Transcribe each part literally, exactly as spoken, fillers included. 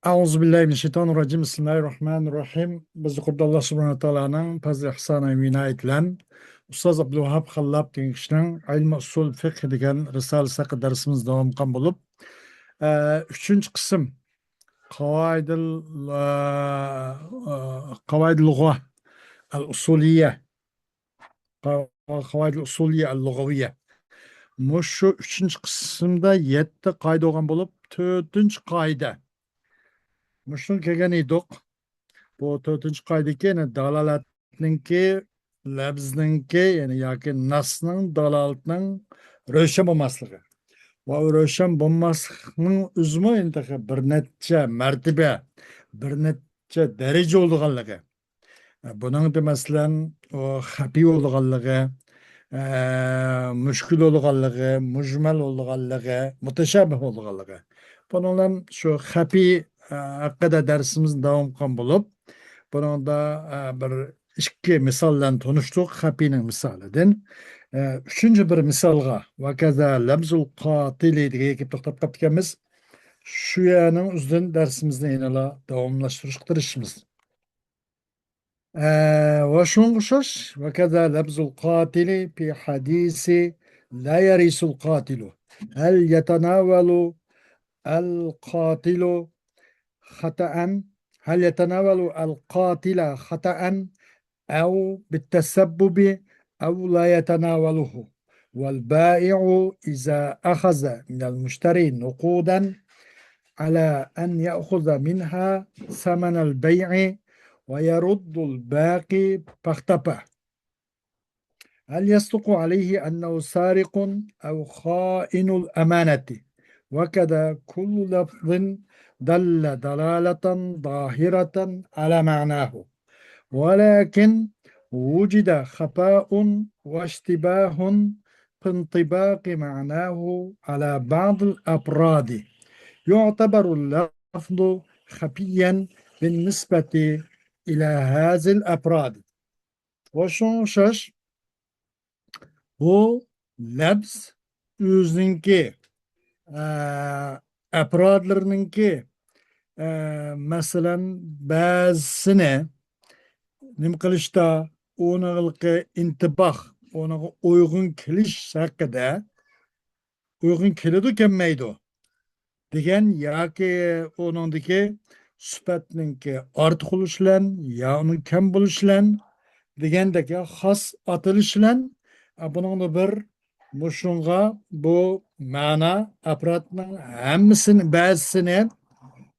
ئەئۇزۇ بىللاھى مىنەششەيتانىرراجىم. بىسمىللاھىرراھمانىرراھىم. بىز يۇقىرىدا ئاللا سۇبھانەھۇ ۋە تائالانىڭ پەزلى ئىھسانى ۋە ئىنايىتى بىلەن ئۇستاز ئابدۇلۋاھاب خاللاپ دېگەن كىشىنىڭ ئىلمى ئۇسۇل فىقھ دېگەن رىسالىسى ھەققىدە دەرسىمىز داۋام قىلغان بولۇپ، ئە، ئۈچىنچى قىسىم قاۋائىدىل، ئە، ئە، قاۋائىدىل لۇغە ئەل ئۇسۇلىيە، قا-، قاۋائىدىل ئۇسۇلىيە ئەل لۇغەۋىيە. مۇشۇ ئۈچىنچى قىسىمدا يەتتە قائىدە بولغان بولۇپ، تۆتىنچى قائىدە. مۇشۇنى كۆرگەن ئىدۇق. بۇ تۆتىنچى قائىدىكى، يەنى دالالەتنىڭكى، لەپزنىڭكى، يەنى ياكى نەسنىڭ دالالىتىنىڭ روشەن بولماسلىقى. ۋە ئۇ روشەن بولماسلىقنىڭ ئۆزىمۇ ئەمدى تېخى بىر نەچچە مەرتىبە، بىر نەچچە دەرىجە بولىدىغانلىقى. بۇنىڭدا، مەسىلەن، ئۇ خەپىي بولىدىغانلىقى، ئە، مۈشكۈل بولىدىغانلىقى، مۇجمەل بولىدىغانلىقى، مۇتەشابىھ بولىدىغانلىقى. بۇنىڭ بىلەن شۇ خەپىي، ئە، ھەققىدە دەرسىمىزنى داۋام قىلغان بولۇپ، بۇنىڭدا، ئە، بىر ئىككى مىسال بىلەن تونۇشتۇق، خەپىينىڭ مىسالىدىن. ئە، ئۈچىنچى بىر مىسالغا، ۋەكەزا لەفزۇل قاتىلى دېگەن يەرگە كېلىپ توختاپ قاپتىكەنمىز. شۇ يەرنىڭ ئۆزىدىن دەرسىمىزنى يەنىلا داۋاملاشتۇرۇشقا تىرىشىمىز. ئە، ۋە شۇنىڭغا ئوخشاش، ۋەكەزا لەفزۇل قاتىلى في حديث لا يرث القاتل. هل يتناول القاتل خطأ؟ هل يتناول القاتل خطأ أو بالتسبب أو لا يتناوله؟ والبائع إذا أخذ من المشتري نقودا على أن يأخذ منها ثمن البيع ويرد الباقي فاختفى، هل يصدق عليه أنه سارق أو خائن الأمانة؟ وكذا كل لفظ دل دلالة ظاهرة على معناه، ولكن وجد خفاء واشتباه في انطباق معناه على بعض الأفراد، يعتبر اللفظ خفيا بالنسبة إلى هذه الأفراد. ۋە شۇنىڭغا ئوخشاش، بۇ لەپز ئۆزىنىڭكى، ئە، ئەپرادلىرىنىڭكى، ئە، مەسىلەن، بەزىسىنى نېمە قىلىشتا، ئۇنىڭغا ئىنتىباھ، ئۇنىڭغا ئۇيغۇن كېلىش ھەققىدە، ئۇيغۇن كېلىدۇ، كەلمەيدۇ دېگەن ياكى ئۇنىڭدىكى سۈپەتنىڭكى ئارتۇق بولۇشى بىلەن يا ئۇنىڭ كەم بولۇشى بىلەن دېگەندەك، يا خاس ئاتىلىشى بىلەن، ئە، بۇنىڭدا بىر مۇشۇنىڭغا بۇ مەنا ئەپرادنىڭ ھەممىسىنى، بەزىسىنى،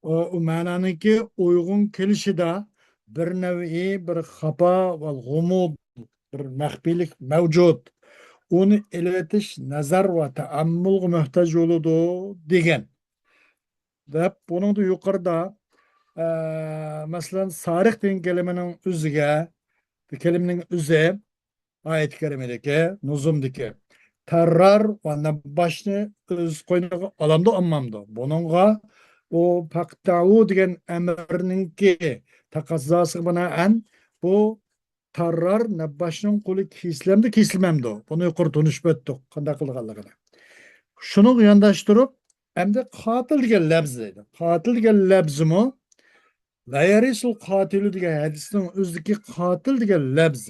ئۇ، ئۇ مەنانىڭكى ئۇيغۇن كېلىشىدا بىر نەۋئى بىر خاپا ۋە غۇمۇد، بىر مەخپىيلىك مەۋجۇت. ئۇنى ئېلىۋېتىش نەزەر ۋە تەئەممۇلغا موھتاج بولىدۇ دېگەن. دەپ، بۇنىڭدا يۇقىرىدا، ئە، مەسىلەن، سارىق دېگەن كەلىمىنىڭ ئۆزىگە، كەلىمىنىڭ ئۆزى ئايەت كەرىمىدىكى، نۇزۇمدىكى تەررار ۋە نەبباشنى ئۆز قوينىغا ئالامدۇ، ئالمامدۇ؟ بۇنىڭغا ئۇ پەقتەئۇ دېگەن ئەمىرنىڭكى تەقەززاسىغا بىنائەن بۇ تاررار نەبباشنىڭ قولى كېسىلەمدۇ، كېسىلمەمدۇ؟ بۇنى يۇقىرى تونۇشۇپ ئۆتتۇق، قانداق قىلىدىغانلىقىنى. شۇنىڭغا يانداشتۇرۇپ، ئەمدى قاتىل دېگەن لەپز دەيدۇ. قاتىل دېگەن لەپزىمۇ، لا يرث القاتل دېگەن ھەدىسنىڭ ئۆزىدىكى قاتىل دېگەن لەپز.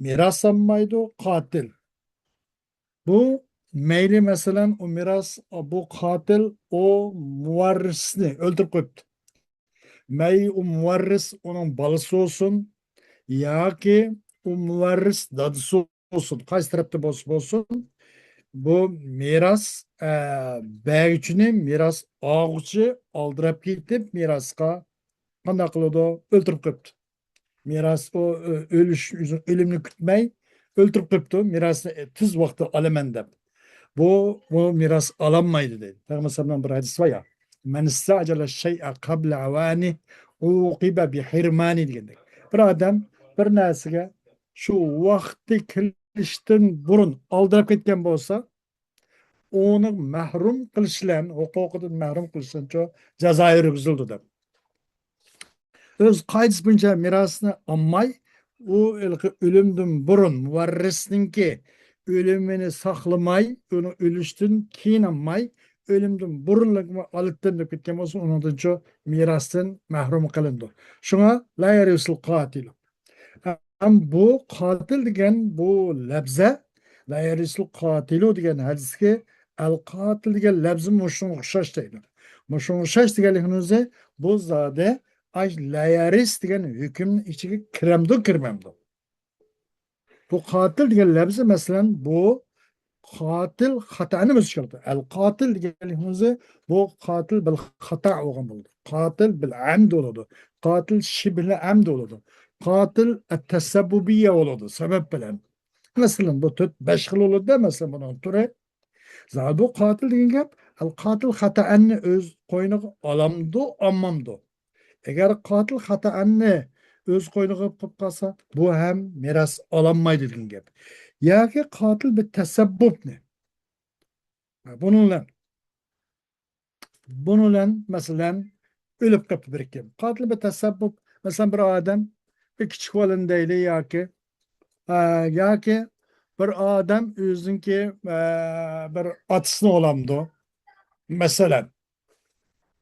مىراس ئالمايدۇ، قاتىل. بۇ مەيلى، مەسىلەن، ئۇ مىراس، بۇ قاتىل، ئۇ مۇۋەررىسنى ئۆلتۈرۈپ قويۇپتۇ. مەي ئۇ مۇۋەررىس ئۇنىڭ بالىسى بولسۇن ياكى ئۇ مۇۋەررىس دادىسى بولسۇن، قايسى تەرەپتە بولسا بولسۇن، بۇ مىراس، ئە، بەرگۈچىنى مىراس ئالغۇچى ئالدىراپ كېتىپ، مىراسقا قانداق قىلىدۇ؟ ئۆلتۈرۈپ قويۇپتۇ. مىراس ئۇ، ئۆ-، ئۆلۈش، ئۆزى ئۆلۈمنى كۈتمەي ئۆلتۈرۈپ قويۇپتۇ، مىراسنى تېز ۋاقىتتا ئالىمەن دەپ. بۇ، بۇ مىراس ئالالمايدۇ دەيدۇ. پەيغەمبەر ئەلەيھىسسالامنىڭ بىر ھەدىسى بار يا، مەن ئىستەئجەلە شەيئە قەبلە ئەۋانى ئۇقىبە بىھىرمانى دېگەندەك. بىر ئادەم بىر نەرسىگە شۇ ۋاقتى كېلىشتىن بۇرۇن ئالدىراپ كەتكەن بولسا، ئۇنى مەھرۇم قىلىش بىلەن، ھوقۇقىدىن مەھرۇم قىلىش بىلەن جازا يۈرگۈزۈلىدۇ دەپ. ئۆز قائىدىسى بويىچە مىراسنى ئالماي، ئۇ ھېلىقى ئۆلۈمدىن بۇرۇن مۇۋەررىسنىڭكى ئۆلۈمىنى ساقلىماي، ئۇنى ئۆلۈشتىن كېيىن ئالماي، ئۆلۈمدىن بۇرۇنلا ئالىدىم دەپ كەتكەن بولسا، ئۇنىڭدىنچۇ مىراستىن مەھرۇم قىلىنىدۇ. شۇڭا لا يرث القاتل. ھەم بۇ قاتىل دېگەن بۇ لەپزە، لا يرث القاتل دېگەن ھەدىسكى ئەل قاتىل دېگەن لەپزى مۇشۇنىڭغا ئوخشاش دەيدۇ. مۇشۇنىڭغا ئوخشاش دېگەنلىكنىڭ ئۆزى بۇ زادى ئاش لا يرث دېگەن ھۆكۈمنىڭ ئىچىگە كىرەمدۇ، كىرمەمدۇ؟ بۇ قاتىل دېگەن لەپزى، مەسىلەن، بۇ قاتىل خاتائەننى ئۆز ئىچىگە ئالىدۇ. ئەل قاتىل دېگەن لەپزى بۇ قاتىل بىل خاتا بولغان بولىدۇ. قاتىل بىل ئەمد بولىدۇ. قاتىل شىبھىل ئەمد بولىدۇ. قاتىل ئەتتەسەببۇبىيە بولىدۇ، سەۋەب بىلەن. مەسىلەن، بۇ تۆت، بەش خىل بولىدۇ، مەسىلەن، بۇنىڭ تۈرى. زادى بۇ قاتىل دېگەن گەپ، ئەل قاتىل خاتائەننى ئۆز قوينىغا ئالامدۇ، ئالمامدۇ؟ ئەگەر قاتىل خاتائەننى ئۆز قوينىغا قىلىپ قالسا، بۇ ھەم مىراس ئالالمايدۇ دېگەن گەپ. ياكى قاتىل بىر تەسەببۇپنى. بۇنىڭ بىلەن، بۇنىڭ بىلەن، مەسىلەن، ئۆلۈپ قېپتۇ بىر كىم. قاتىل بىر تەسەببۇپ، مەسىلەن، بىر ئادەم، بىر كىچىك بالىنى دەيلى ياكى، ئە، ياكى بىر ئادەم ئۆزىنىڭكى، ئە، بىر ئاتىسىنى ئالامدۇ. مەسىلەن،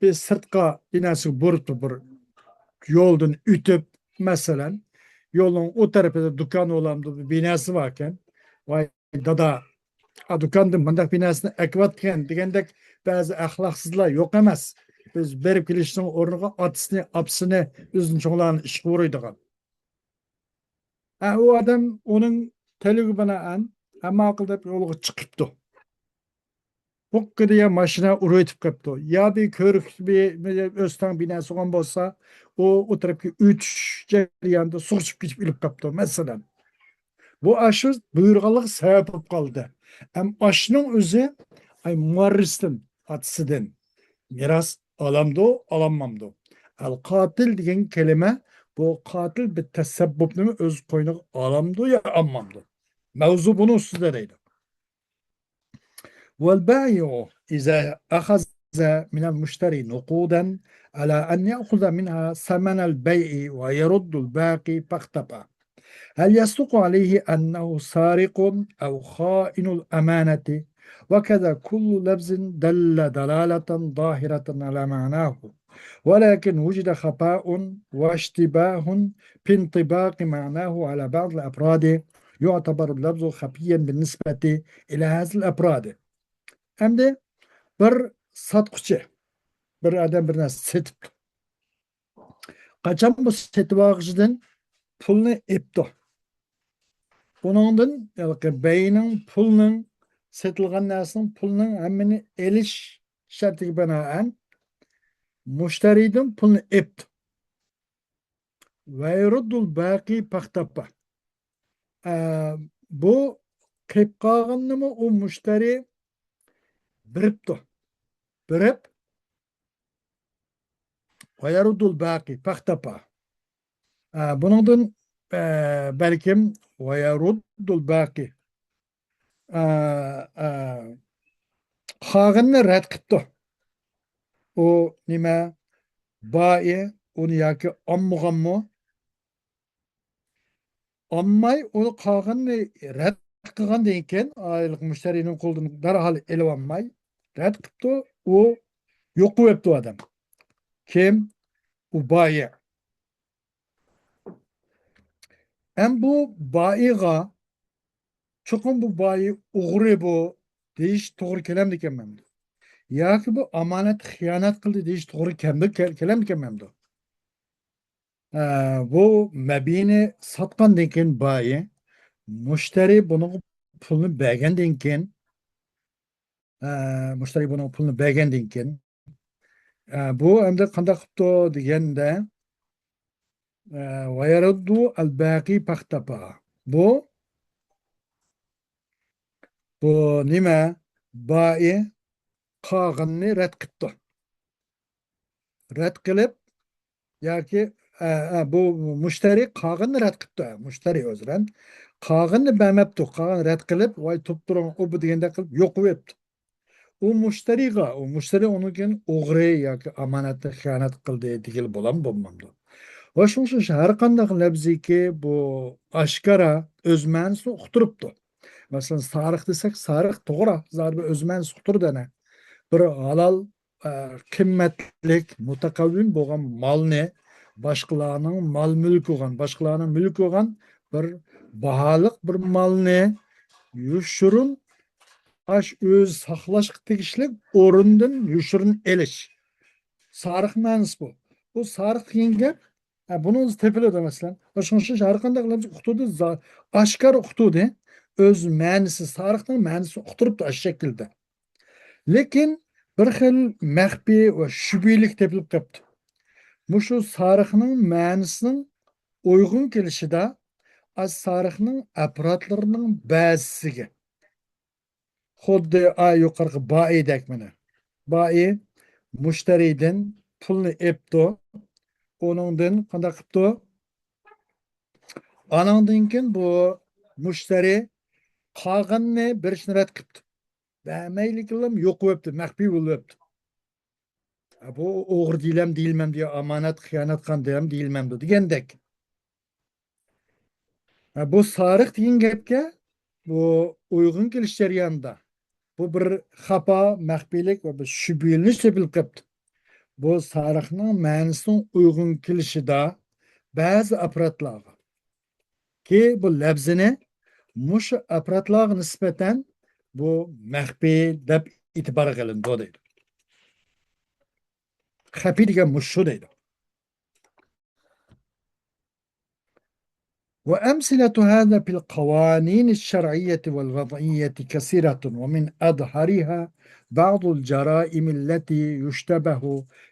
بىر سىرتقا بىناسىغا بۇرۇپتۇ، بىر يولدىن ئۆتۈپ، مەسىلەن، يولنىڭ ئۇ تەرىپىدە دۇكان بولامدۇ، بىر بىناسى باركەن. ۋاي، دادا، ئا، دۇكاندىن مۇنداق بىناسىنى ئەكىۋاتقان دېگەندەك بەزى ئەخلاقسىزلار يوق ئەمەس. ئۆزى بېرىپ كېلىشنىڭ ئورنىغا ئاتىسىنى، ئاپىسىنى، ئۆزىنىڭ چوڭلارنى ئىشقا بۇيرۇيدىغان. ھە، ئۇ ئادەم ئۇنىڭ تەلىپىگە بىنائەن، ھە، ماقۇل دەپ يولغا چىقىپتۇ. بۇققىدە يا ماشىنا ئۇرۇۋېتىپ قاپتۇ. يا بىر كۆرۈك بىر، بىر ئۆستەڭ بىناسى بولغان بولسا، ئۇ، ئۇ تەرەپكە ئۆتۈش جەريانىدا سۇغا چۈشۈپ كېتىپ ئۆلۈپ قاپتۇ، مەسىلەن. بۇ ئاشۇ بۇيرۇغانلىقى سەۋەب بولۇپ قالدى. ئەم ئاشنىڭ ئۆزى، ئاي، مۇۋەررىستىن، ئاتىسىدىن مىراس ئالامدۇ، ئالالمامدۇ؟ ئەل قاتىل دېگەن كەلىمە، بۇ قاتىل بىر تەسەببۇپنىمۇ ئۆز قوينىغا ئالامدۇ يا ئالمامدۇ؟ مەۋزۇ بۇنىڭ ئۈستىدە دەيدۇ. والبائع إذا أخذ من المشتري نقودا على أن يأخذ منها ثمن البيع ويرد الباقي فاختفى، هل يصدق عليه أنه سارق أو خائن الأمانة؟ وكذا كل لفظ دل دلالة ظاهرة على معناه، ولكن وجد خفاء واشتباه في انطباق معناه على بعض الأفراد، يعتبر اللفظ خفيا بالنسبة إلى هذه الأفراد. ئەمدى بىر ساتقۇچى، بىر ئادەم بىر نەرسە سېتىپتۇ. قاچان بۇ سېتىۋالغۇچىدىن پۇلنى ئېپتۇ. ئۇنىڭدىن، ھېلىقى بەينىڭ پۇلنىڭ، سېتىلغان نەرسىنىڭ پۇلىنىڭ ھەممىنى ئېلىش شەرتىگە بىنائەن، مۇشتەرىدىن پۇلنى ئېپتۇ. ويرد الباقي فاختفى. ئە، بۇ قېلىپ قالغىنىنىمۇ ئۇ مۇشتەرى بېرىپتۇ. بېرىپ، ويرد الباقي فاختفى. ئە، بۇنىڭدىن، ئە، بەلكىم ويرد الباقي. ئە، ئە، قالغىنىنى رەت قىپتۇ. ئۇ نېمە؟ بائى ئۇنى ياكى ئالمىغانمۇ؟ ئالماي، ئۇنى قالغىنىنى رەت قىلغاندىن كېيىن، ئايلىق مۇشتەرىنىڭ قولىدىن دەرھال ئېلىۋالماي، رەت قىپتۇ، ئۇ يوق قىلىۋەپتۇ ئادەم. كىم؟ ئۇ بائى. ئەم بۇ بائىغا، چوقۇم بۇ بائى ئوغرى بۇ دېيىش توغرا كېلەمدىكەن مەمدۇ؟ ياكى بۇ ئامانەتكە خىيانەت قىلدى دېيىش توغرا كەمدۇ-، كەل-، كېلەمدىكەن مەمدۇ؟ ئە، بۇ مەبىينى ساتقاندىن كېيىن بائى، مۇشتەرى بۇنىڭغا پۇلنى بەرگەندىن كېيىن، ئە، مۇشتەرى بۇنىڭغا پۇلنى بەرگەندىن كېيىن، ئە، بۇ ئەمدى قانداق قىپتۇ دېگەندە، ئە، ويرد الباقي فاختفى. بۇ، بۇ نېمە؟ بائى قالغىنىنى رەت قىپتۇ. رەت قىلىپ، ياكى، ئە، ئە، بۇ مۇشتەرى قالغىنىنى رەت قىپتۇ. مۇشتەرى، ئۆزرەن، قالغىنىنى بەرمەپتۇ. قالغىنىنى رەت قىلىپ، ۋاي، تۇرۇپ تۇرۇڭ، ئۇ بۇ دېگەندەك قىلىپ يوق قىلىۋەپتۇ. ئۇ مۇشتەرىگە، ئۇ مۇشتەرى ئۇنىڭ كېيىن ئوغرى ياكى ئامانەتكە خىيانەت قىلدى دېگىلى بولامدۇ، بولمامدۇ؟ ۋە شۇڭا شۇ ھەر قانداق لەپزىكى بۇ ئاشكارا ئۆز مەنىسىنى ئۇقتۇرۇپتۇ. مەسىلەن، سارىق دېسەك، سارىق توغرا، زادى بىر ئۆز مەنىسى ئۇقتۇرىدۇ ئەنە. بىر ھالال، ئە، قىممەتلىك، مۇتەقەۋۋىم بولغان مالنى، باشقىلارنىڭ مال مۈلكى بولغان، باشقىلارنىڭ مۈلكى بولغان بىر باھالىق بىر مالنى يوشۇرۇن، ئاش ئۆزى ساقلاشقا تېگىشلىك ئورۇندىن يوشۇرۇن ئېلىش. سارىق مەنىسى بۇ. بۇ سارىق دېگەن گەپ، ھە، بۇنىڭ ئۆزى تېپىلىدۇ، مەسىلەن. شۇنىڭ ئۈچۈن ھەر قانداق لەپزى ئۇقتۇردى، زا-، ئاشكارا ئۇقتۇردى. ئۆز مەنىسى، سارىقنىڭ مەنىسىنى ئۇقتۇرۇپتۇ ئاشۇ شەكىلدە. لېكىن بىر خىل مەخپىي ۋە شۈبھىلىك تېپىلىپ قاپتۇ. مۇشۇ سارىقنىڭ مەنىسىنىڭ ئۇيغۇن كېلىشىدا ئاز سارىقنىڭ ئەپرادلىرىنىڭ بەزىسىگە، خۇددى ئا يۇقىرىقى بائىدەك مانا. بائى مۇشتەرىدىن پۇلنى ئېپتۇ، ئۇنىڭدىن قانداق قىپتۇ؟ ئانىڭدىن كېيىن بۇ مۇشتەرى قالغىنىنى بېرىشنى رەت قىپتۇ. بەرمەيلىكىنىلا يوقىۋەپتۇ، مەخپىي بولۇۋەپتۇ. ھە، بۇ ئوغرى دېيىلەم دېيىلمەمدۇ يا ئامانەت خىيانەت قىلغان دېيىلەم دېيىلمەمدۇ دېگەندەك. ھە، بۇ سارىق دېگەن گەپكە بۇ ئۇيغۇن كېلىش جەريانىدا بۇ بىر خاپا، مەخپىيلىك ۋە بىر شۈبھىلىنىش تېپىلىپ قاپتۇ. بۇ سارىقنىڭ مەنىسىنىڭ ئۇيغۇن كېلىشىدا بەزى ئەپرادلارغا كى بۇ لەپزىنى مۇشۇ ئەپرادلارغا نىسبەتەن بۇ مەخپىي دەپ ئېتىبارغا ئېلىنىدۇ دەيدۇ. خەپىي دېگەن مۇشۇ دەيدۇ. وأمثلة هذا في القوانين الشرعية والوضعية كثيرة، ومن أظهرها بعض الجرائم التي يشتبه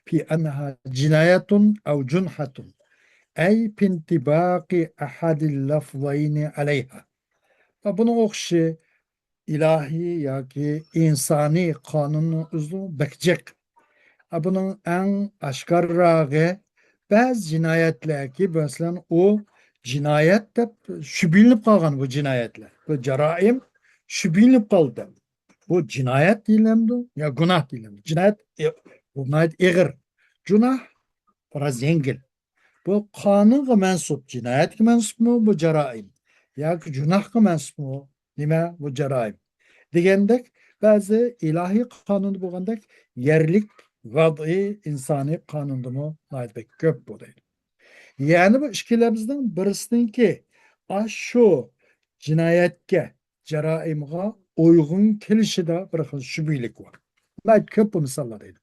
في أنها جناية أو جنحة، أي في انطباق أحد اللفظين عليها. بۇنىڭ ئوخشىشى ئىلاھىي ياكى ئىنسانىي قانۇننىڭ ئۆزىمۇ بەك جىق. ئە، بۇنىڭ ئەڭ ئاشكارىراقى بەزى جىنايەتلەركى، مەسىلەن، ئۇ جىنايەت دەپ شۈبھىلىنىپ قالغان بۇ جىنايەتلەر. بۇ جارائىم شۈبھىلىنىپ قالدى. بۇ جىنايەت دېيىلەمدۇ يا گۇناھ دېيىلەمدۇ؟ جىنايەت ئې-، بۇ ناھايىتى ئېغىر. جۇناھ بىراز يەڭگىل. بۇ قانۇنغا مەنسۇپ، جىنايەتكە مەنسۇپمۇ بۇ جارائىم؟ ياكى جۇناھقا مەنسۇپمۇ؟ نېمە بۇ جارائىم؟ دېگەندەك، بەزى ئىلاھىي قانۇندا بولغاندەك، يەرلىك ۋەزئىي ئىنسانىي قانۇندىمۇ ناھايىتى بەك كۆپ بۇ دەيدۇ. يەنى بۇ ئىككى لەپزنىڭ بىرسىنىڭكى ئاشۇ جىنايەتكە، جارائىمغا ئۇيغۇن كېلىشىدا بىر خىل شۈبھىلىك بار. ناھايىتى كۆپ بۇ مىساللار دەيدۇ.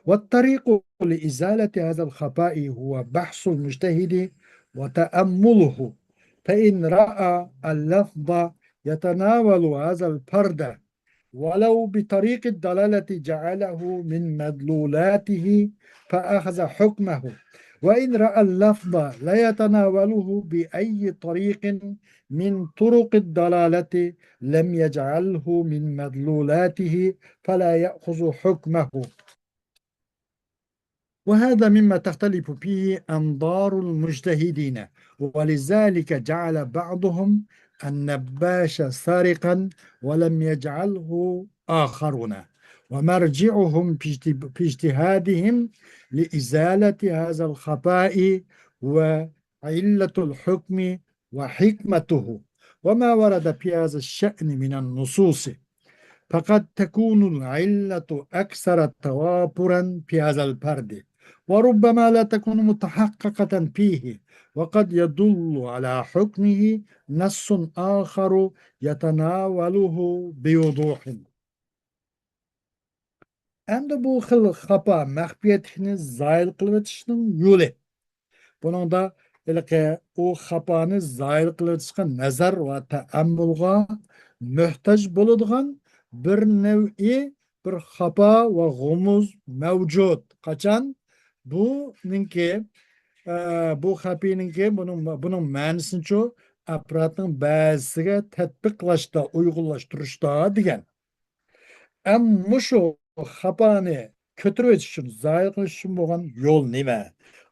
والطريق لإزالة هذا الخفاء هو بحث المجتهد وتأمله، فإن رأى اللفظ يتناول هذا الفرد ولو بطريق الدلالة جعله من مدلولاته فأخذ حكمه، وإن رأى اللفظ لا يتناوله بأي طريق من طرق الدلالة لم يجعله من مدلولاته فلا يأخذ حكمه. وهذا مما تختلف فيه أنظار المجتهدين، ولذلك جعل بعضهم النباش سارقا ولم يجعله آخرون، ومرجعهم في اجت-، في اجتهادهم لإزالة هذا الخفاء وعلة الحكم وحكمته وما ورد في هذا الشأن من النصوص، فقد تكون العلة أكثر توافرا في هذا الفرد، وربما لا تكون متحققة فيه، وقد يدل على حكمه نص آخر يتناوله بوضوح. ئەمدى بۇ خىل خاپا، مەخپىيەتلىكنى زايىل قىلىۋېتىشنىڭ يولى. بۇنىڭدا ھېلىقى ئۇ خاپانى زايىل قىلىۋېتىشقا نەزەر ۋە تەئەممۇلغا موھتاج بولىدىغان بىر نەۋئى بىر خاپا ۋە غۇمۇز مەۋجۇت. قاچان بۇنىڭكى، ئە، بۇ خەپىنىڭكى بۇنىڭ، بۇنىڭ مەنىسىنىچۇ ئەپرادنىڭ بەزىسىگە تەتبىقلاشتا، ئۇيغۇنلاشتۇرۇشتا دېگەن. ئەم مۇشۇ خاپانى كۆتۈرۈۋېتىش ئۈچۈن، زايىل قىلىش ئۈچۈن بولغان يول نېمە؟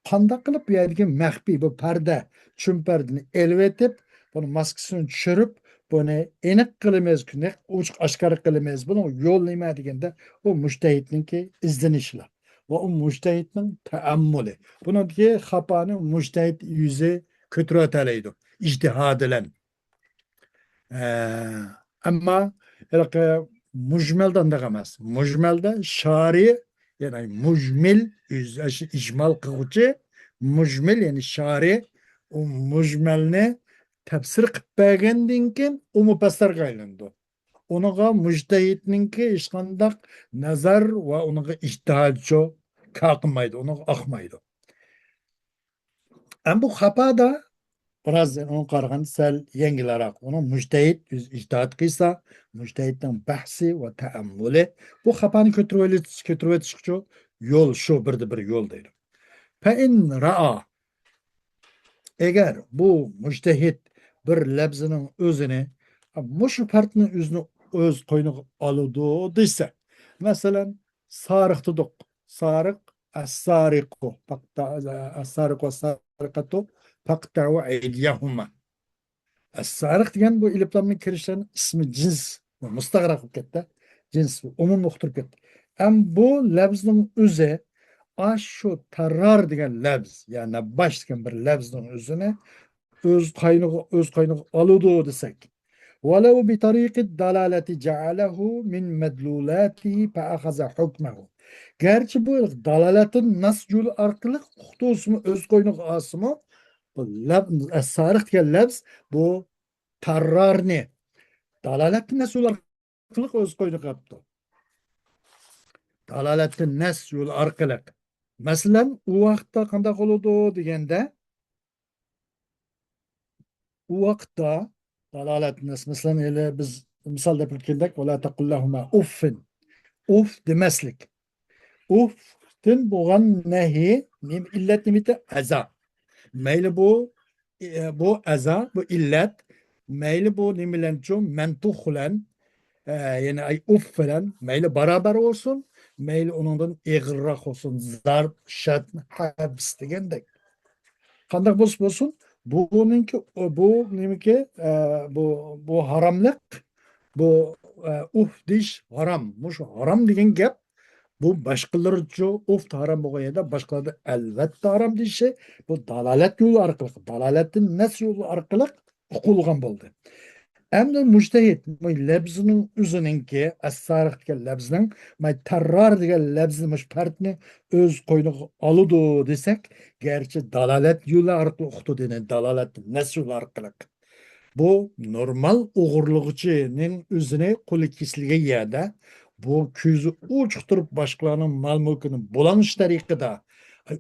قانداق قىلىپ بۇ يەردىكى مەخپىي بۇ پەردە، چۈمپەردىنى ئېلىۋېتىپ، بۇنى ماسكىسىنى چۈشۈرۈپ، بۇنى ئېنىق قىلىمىز، نەق ئوچۇق ئاشكارا قىلىمىز. بۇنىڭ يولى نېمە دېگەندە، ئۇ مۇجتەھىدنىڭكى ئىزدىنىشلەر ۋە ئۇ مۇجتەھىدنىڭ تەئەممۇلى. بۇنىڭدىكى خاپانى مۇجتەھىد ئۆزى كۆتۈرۈۋېتەلەيدۇ، ئىجتىھادى بىلەن. ئە، ئەمما ھېلىقى مۇجمەلدە ئانداق ئەمەس. مۇجمەلدە شارى، يەنى مۇجمىل، ئۆز-، ئىجمال قىلغۇچى، مۇجمىل، يەنى شارى، ئۇ مۇجمەلنى تەپسىر قىلىپ بەرگەندىن كېيىن، ئۇ مۇپەسسىرگە ئايلىنىدۇ. ئۇنىڭغا مۇجتەھىدنىڭكى ھېچقانداق نەزەر ۋە ئۇنىڭغا ئىجتىھادچۇ كار قىلمايدۇ، ئۇنىڭغا ئاقمايدۇ. ئەمما بۇ خاپادا بىراز ئۇنىڭغا قارىغاندا سەل يەڭگىلرەك. ئۇنىڭ مۇجتەھىد ئۆزى ئىجتىھاد قىلسا، مۇجتەھىدنىڭ بەھسى ۋە تەئەممۇلى، بۇ خاپانى كۆتۈرۈۋېلىش-، كۆتۈرۈۋېتىشقىچۇ يول شۇ، بىردە بىر يول دەيدۇ. فەئىن رائا، ئەگەر بۇ مۇجتەھىد بىر لەپزىنىڭ ئۆزىنى، مۇشۇ پەردنىڭ ئۆزىنى ئۆز قوينىغا ئالىدۇ دېسە، مەسىلەن، سارىق دېدۇق. سارىق، ئەسسارىقۇ، پاقتا-، ئەسسارىقۇ، ئەسسارىقەتۇ، پاقتەئۇ ئەيدىيەھۇما. ئەسسارىق دېگەن بۇ ئېلىپلامنىڭ كىرىشلىرىنىڭ ئىسمى جىنس، مۇستەغرەق بولۇپ كەتتى. جىنس ئومۇملۇق تۇرۇپ كەتتى. ئەم بۇ لەپزنىڭ ئۆزى، ئاشۇ تەررار دېگەن لەپز، يا نەبباش دېگەن بىر لەپزنىڭ ئۆزىنى ئۆز قاينىغا، ئۆز قاينىغا ئالىدۇ دېسەك، ولو بطريق الدلالة جعله من مدلولاته فأخذ حكمه. گەرچە بۇ دالالەتتىن نەس يولى ئارقىلىق ئۇقتۇرسىمۇ، ئۆز قوينىغا ئالسىمۇ، بۇ لەپ-، سارىق دېگەن لەپز بۇ تەررارنى دالالەتتىن نەس يولى ئارقىلىق ئۆز قوينىغا ئاپتۇ. دالالەتتىن نەس يولى ئارقىلىق. مەسىلەن، ئۇ ۋاقىتتا قانداق بولىدۇ دېگەندە، ئۇ ۋاقىتتا دالالەتنى، مەسىلەن، ھېلى بىز مىسال دەپ ئۆتكەندەك، ۋەلا تەقۇل لەھۇما ئۇففىن. ئۇف دېمەسلىك. ئۇفتىن بولغان نەھى نېمە، ئىللەت نېمىتى؟ ئەزا. مەيلى بۇ، ئە، بۇ ئەزا، بۇ ئىللەت، مەيلى بۇ نېمە بىلەنچۇ؟ مەنتۇق بىلەن، ئە، يەنى ئەي ئۇف بىلەن، مەيلى بارابەر بولسۇن، مەيلى ئۇنىڭدىن ئېغىرراق بولسۇن، زارب، شەتم، ھەبس دېگەندەك. قانداق بولسا بولسۇن، بۇنىڭكى، بۇ نېمىكى، ئە، بۇ، بۇ ھاراملىق، بۇ، ئە، ئۇف دېيىش ھارام. مۇشۇ ھارام دېگەن گەپ، بۇ باشقىلىرىچۇ ئۇف ھارام بولغان يەردە باشقىلاردا ئەلۋەتتە ھارام دېيىشى، بۇ دالالەت يولى ئارقىلىق، دالالەتتىن نەس يولى ئارقىلىق ئۇقۇلغان بولدى. ئەمدى مۇجتەھىد، بۇ لەپزىنىڭ ئۆزىنىڭكى، ئەسسارىق دېگەن لەپزىنىڭ، ماي تەررار دېگەن لەپزىنى مۇشۇ پەردنى ئۆز قوينىغا ئالىدۇ دېسەك، گەرچە دالالەت يولى ئارقىلىق ئۇقتۇردى، يەنى دالالەت نەس يولى ئارقىلىق. بۇ نورمال ئوغرىلىغۇچىنىڭ ئۆزىنى قولى كېسىلگەن يەردە، بۇ كۆزى ئوچۇق تۇرۇپ باشقىلارنىڭ مال-مۈلكىنى بۇلاڭچى تەرىقىدە،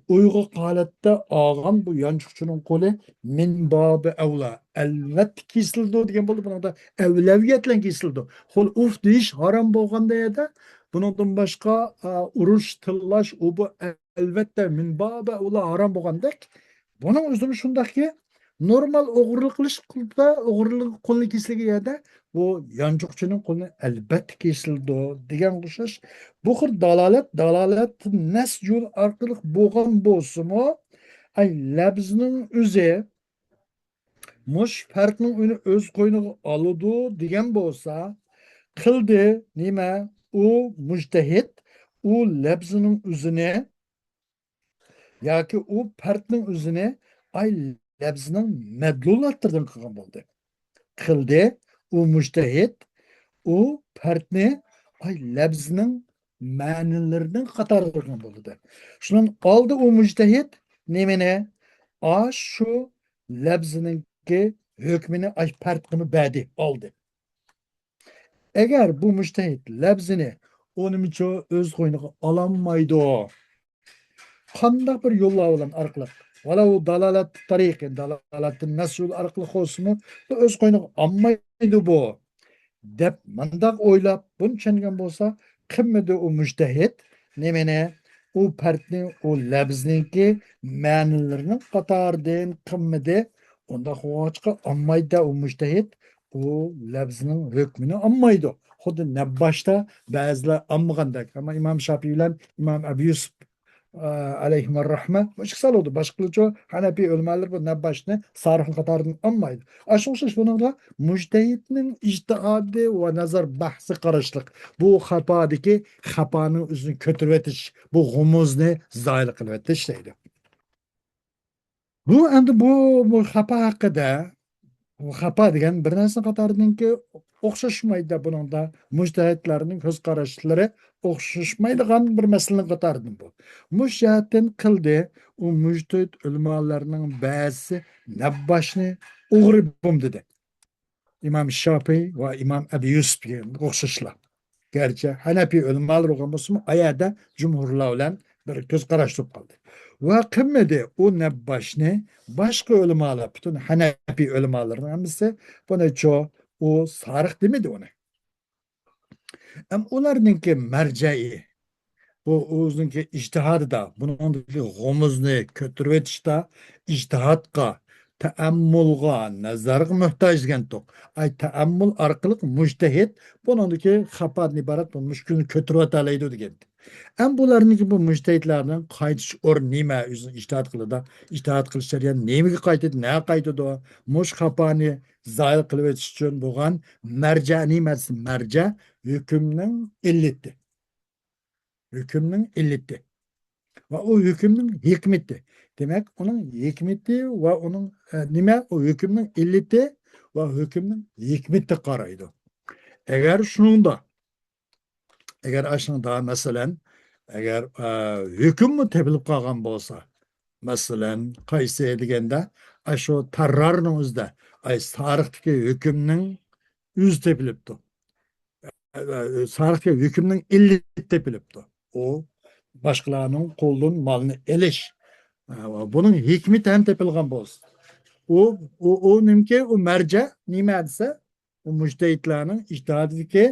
ئويغاق ھالەتتە ئالغان بۇ يانچۇقچىنىڭ قولى مىن بابى ئەۋلا، ئەلۋەتتە كېسىلىدۇ دېگەن بولدى. بۇنىڭدا ئەۋلەۋىيەت بىلەن كېسىلىدۇ. قول ئۇف دېيىش ھارام بولغاندا يەردە، بۇنىڭدىن باشقا، ئا، ئۇرۇش، تىللاش، ئۇ بۇ ئەلۋەتتە مىن بابى ئەۋلا ھارام بولغاندەك، بۇنىڭ ئۆزىمۇ شۇنداقكى، نورمال ئوغرىلىق قىلىشتا، ئوغرىلىق قولىنى كېسىلگەن يەردە بۇ يانچۇقچىنىڭ قولىنى ئەلۋەتتە كېسىلىدۇ دېگەنگە ئوخشاش. بۇ خىل دالالەت، دالالەت نەس يول ئارقىلىق بولغان بولسىمۇ، ئەي لەپزنىڭ ئۆزى مۇش پەردنىڭ ئۆزىنى ئۆز قوينىغا ئالىدۇ دېگەن بولسا، قىلدى نېمە؟ ئۇ مۇجتەھىد ئۇ لەپزنىڭ ئۆزىنى ياكى ئۇ پەردنىڭ ئۆزىنى ئاي لەپزنىڭ مەدلۇلاتلىرىدىن قىلغان بولدى. قىلدى ئۇ مۇجتەھىد ئۇ پەردنى ئاي لەپزنىڭ مەنىلىرىنىڭ قاتارىدا قىلغان بولدى. شۇنىڭ ئالدى ئۇ مۇجتەھىد نېمىنى؟ ئاشۇ لەپزنىڭكى ھۆكمىنى ئاي پەردقىمۇ بەردى، ئالدى. ئەگەر بۇ مۇجتەھىد لەپزىنى ئۇنىمچۇ ئۆز قوينىغا ئالالمايدۇ، قانداق بىر يوللار بىلەن ئارقىلىق، ۋەلەۋ دالالەت تەرىقى، دالالەتتىن نەس يولى ئارقىلىق بولسىمۇ، بۇ ئۆز قوينىغا ئالمايدۇ بۇ، دەپ مانداق ئويلاپ، بۇنى چۈشەنگەن بولسا، قىلمىدى ئۇ مۇجتەھىد نېمىنى؟ ئۇ پەردنى، ئۇ لەپزنىڭكى مەنىلىرىنىڭ قاتارىدىن قىلمىدى. ئۇنداق بولغاچقا، ئالمايدۇ ئۇ مۇجتەھىد، ئۇ لەپزنىڭ ھۆكمىنى ئالمايدۇ. خۇددى نەبباشتا بەزىلەر ئالمىغاندەك. ئەمما ئىمام شاپىي بىلەن ئىمام ئەبۇ يۈسۈپ، ئە، ئەلەيھىمەررەھمە، مۇشۇ سالىدۇ. باشقىلىرىچۇ، ھەنەپىي ئۆلىمالىرى بۇ نەبباشنى سارىقنىڭ قاتارىدىن ئالمايدۇ. ئاشۇ ئوخشاش بۇنىڭدا مۇجتەھىدنىڭ ئىجتىھادى ۋە نەزەر بەھسى قاراشلىق. بۇ خاپادىكى خاپانىڭ ئۆزىنى كۆتۈرۈۋېتىش، بۇ غۇمۇزنى زايىل قىلىۋېتىش دەيدۇ. بۇ ئەمدى بۇ، بۇ خاپا ھەققىدە خاپا دېگەن بىر نەرسىنىڭ قاتارىدىنكى ئوخشاشمايدۇ. بۇنىڭدا مۇجتەھىدلەرنىڭ كۆز قاراشلىرى ئوخشاشمايدىغان بىر مەسىلىنىڭ قاتارىدىن بۇ. مۇشۇ جەھەتتىن قىلدى، ئۇ مۇجتەھىد ئۆلىمالارنىڭ بەزىسى نەبباشنى ئوغرى بوم دېدى. ئىمام شاپىي ۋە ئىمام ئەبى يۈسۈپكە ئوخشاشلا. گەرچە ھەنەپىي ئۆلىمالار بولغان بولسىمۇ، ئايەدە جۇمھۇرلار بىلەن بىر كۆز قاراش بولۇپ قالدى. ۋە قىلمىدى ئۇ نەبباشنى باشقا ئۆلىمالار، پۈتۈن ھەنەپىي ئۆلىمالارنىڭ ھەممىسى بۇنى چو، ئۇ سارىق دېمىدى ئۇنى. ئەم ئۇلارنىڭكى مەرجەئى، بۇ ئۆزىنىڭكى ئىجتىھادىدا، بۇنىڭدىكى غومۇزنى كۆتۈرۈۋېتىشتا ئىجتىھادقا، تەئەممۇلغا، نەزەرگە موھتاج دېگەنتۇق. ئاي، تەئەممۇل ئارقىلىق مۇجتەھىد بۇنىڭدىكى خاپادىن ئىبارەت بۇ مۈشكۈلنى كۆتۈرۈۋېتەلەيدۇ دېگەنتى. ئەم بۇلارنىڭكى بۇ مۇجتەھىدلەرنىڭ قايتىش ئورنى نېمە؟ ئۆزىنىڭ ئىجتىھاد قىلىدا، ئىجتىھاد قىلىش جەريانى نېمىگە قايتىدۇ، نەگە قايتىدۇ؟ مۇشۇ خاپانى زايىل قىلىۋېتىش ئۈچۈن بولغان مەرجە نېمە دېسە، مەرجە ھۆكۈمنىڭ ئىللىتى. ھۆكۈمنىڭ ئىللىتى. ۋە ئۇ ھۆكۈمنىڭ ھېكمىتى. دېمەك، ئۇنىڭ ھېكمىتى ۋە ئۇنىڭ، ئە، نېمە؟ ئۇ ھۆكۈمنىڭ ئىللىتى ۋە ھۆكۈمنىڭ ھېكمىتى قارايدۇ. ئەگەر شۇنىڭدا، ئەگەر ئاشۇنىڭدا، مەسىلەن، ئەگەر، ئە، ھۆكۈممۇ تېپىلىپ قالغان بولسا، مەسىلەن، قايسى دېگەندە، ئاشۇ تەررارنىڭ ئۆزىدە، ئاي، سارىقتىكى ھۆكۈمنىڭ ئۆزى تېپىلىپتۇ. ئە، ئە، سارىقتىكى ھۆكۈمنىڭ ئىللىتى تېپىلىپتۇ. ئۇ باشقىلارنىڭ قولىدىن مالنى ئېلىش. ئە، بۇنىڭ ھېكمىتى ھەم تېپىلغان بولسا. ئۇ، ئۇ، ئۇ نېمىكى، ئۇ مەرجە نېمە دېسە، ئۇ مۇجتەھىدلارنىڭ ئىجتىھادىدىكى